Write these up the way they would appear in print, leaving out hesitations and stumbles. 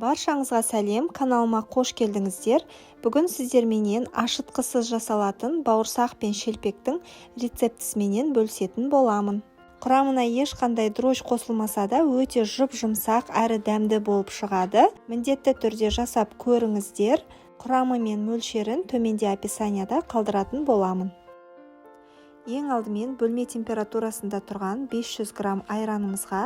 Баршаңызға сәлем! Каналыма қош келдіңіздер! Бүгін сіздерменен ашытқысыз жасалатын бауырсақ пен шелпектің рецептісіменен бөлісетін боламын. Құрамына ешқандай дрожж қосылмаса да, өте жұп-жұмсақ әрі дәмді болып шығады. Міндетті түрде жасап көріңіздер. Құрамы мен мөлшерін төменде описанияда қалдыратын боламын. Ең алдымен бөлме температурасында тұрған 500 грамм айранымызға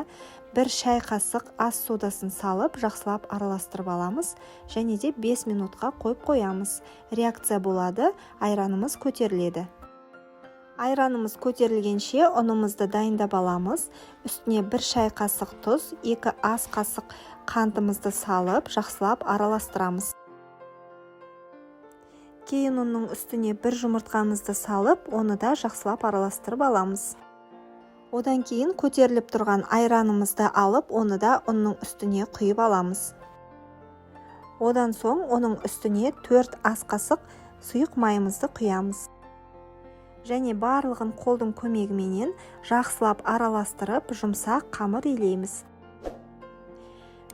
1 шай қасық ас содасын салып, жақсылап араластырып аламыз және де 5 минутқа қойып қоямыз. Реакция болады, айранымыз көтеріледі. Айранымыз көтерілгенше, ұнымызды дайындап аламыз. Үстіне 1 шай қасық тұз, 2 ас қасық қантымызды салып, жақсылап араластырамыз. Кейін ұнның үстіне бір жұмыртқамызды салып, оны да жақсылап араластырып аламыз. Одан кейін көтеріліп тұрған айранымызды алып, оны да ұнның үстіне құйып аламыз. Одан соң оның үстіне 4 ас қасық сұйық майымызды құямыз және барлығын қолдың көмегіменен жақсылап араластырып, жұмсақ қамыр илейміз.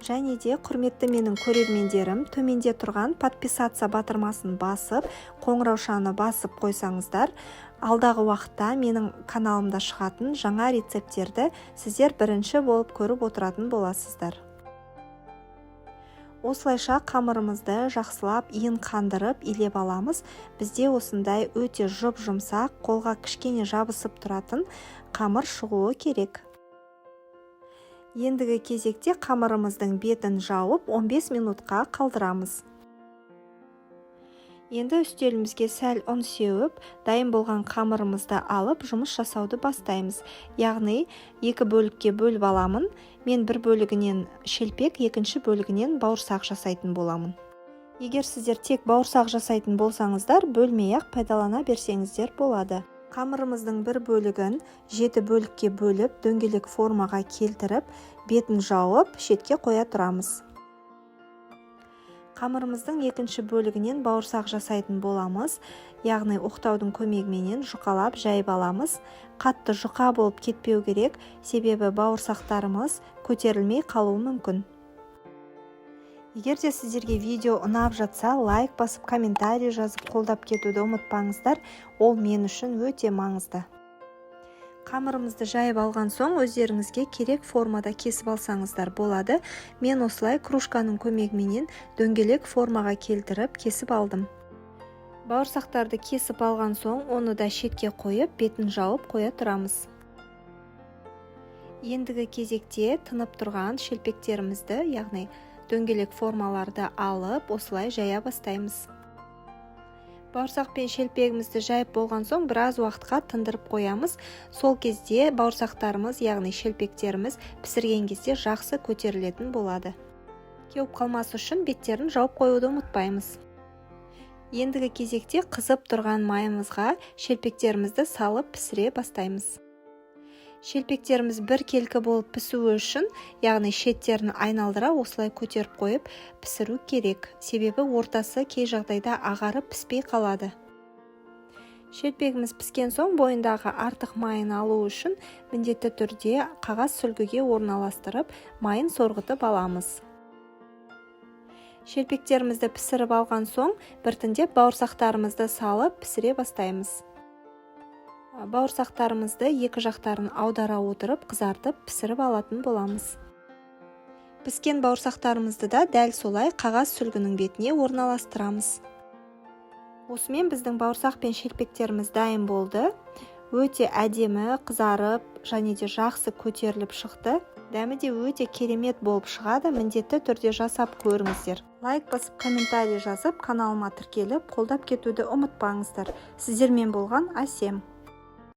Және де, құрметті менің көрермендерім, төменде тұрған «Подписаться» батырмасын басып, қоңыраушаны басып қойсаңыздар, алдағы уақытта менің каналымда шығатын жаңа рецепттерді сіздер бірінші болып көріп отыратын боласыздар. Осылайша қамырымызды жақсылап иін қандырып, илеп аламыз. Бізде осындай өте жұп-жұмсақ, қолға кішкене жабысып тұратын қамыр шығуы керек. Ендігі кезекте қамырымыздың бетін жауып, 15 минутқа қалдырамыз. Енді үстелімізге сәл ұн сеуіп, дайын болған қамырымызды алып, жұмыс жасауды бастаймыз. Яғни екі бөлікке бөліп аламын. Мен бір бөлігінен шелпек, екінші бөлігінен бауырсақ жасайтын боламын. Егер сіздер тек бауырсақ жасайтын болсаңыздар, бөлмей ақ пайдалана берсеңіздер болады. Қамырымыздың бір бөлігін жеті бөлікке бөліп, дөңгелек формаға келтіріп, бетін жауып, шетке қоя тұрамыз. Қамырымыздың екінші бөлігінен бауырсақ жасайтын боламыз. Яғни оқтаудың көмегіменен жұқалап жайып аламыз. Қатты жұқа болып кетпеу керек, себебі бауырсақтарымыз көтерілмей қалуы мүмкін. Егер де сіздерге видео ұнап жатса, лайк басып, комментарий жазып, қолдап кетуді ұмытпаңыздар. Ол мен үшін өте маңызды. Қамырымызды жайып алған соң, өздеріңізге керек формада кесіп алсаңыздар болады. Мен осылай кружканың көмегіменен дөңгелек формаға келтіріп, кесіп алдым. Бауырсақтарды кесіп алған соң, оны да шетке қойып, бетін жауып қоя тұрамыз. Ендігі кезекте тынып тұрған шелпектерімізді, яғни дөңгелек формаларды алып, осылай жая бастаймыз. Бауырсақ пен шелпегімізді жайып болған соң, біраз уақытқа тындырып қоямыз. Сол кезде бауырсақтарымыз, яғни шелпектеріміз пісірген кезде жақсы көтерілетін болады. Кеуіп қалмас үшін беттерін жауып қоюды ұмытпаймыз. Ендігі кезекте қызып тұрған майымызға шелпектерімізді салып, пісіре бастаймыз. Шелпектеріміз біркелкі болып пісуі үшін, яғни шеттерін айналдыра осылай көтеріп қойып пісіру керек, себебі ортасы кей жағдайда ағарып, піспей қалады. Шелпегіміз піскен соң, бойындағы артық майын алу үшін міндетті түрде қағаз сүлгіге орналастырып, майын сорғытып аламыз. Шелпектерімізді пісіріп алған соң, біртіндеп бауырсақтарымызды салып, пісіре бастаймыз. Бауырсақтарымызды екі жақтарын аудара отырып, қызартып пісіріп алатын боламыз. Піскен бауырсақтарымызды да дәл солай қағаз сүлгінің бетіне орналастырамыз. Осымен біздің бауырсақ пен шелпектеріміз дайын болды. Өте әдемі қызарып және де жақсы көтеріліп шықты. Дәмі де өте керемет болып шығады. Міндетті түрде жасап көріңіздер. Лайк басып, комментарий жазып, каналыма тіркеліп, қолдап кетуді ұмытпаңыздар. Сіздермен болған Әсем.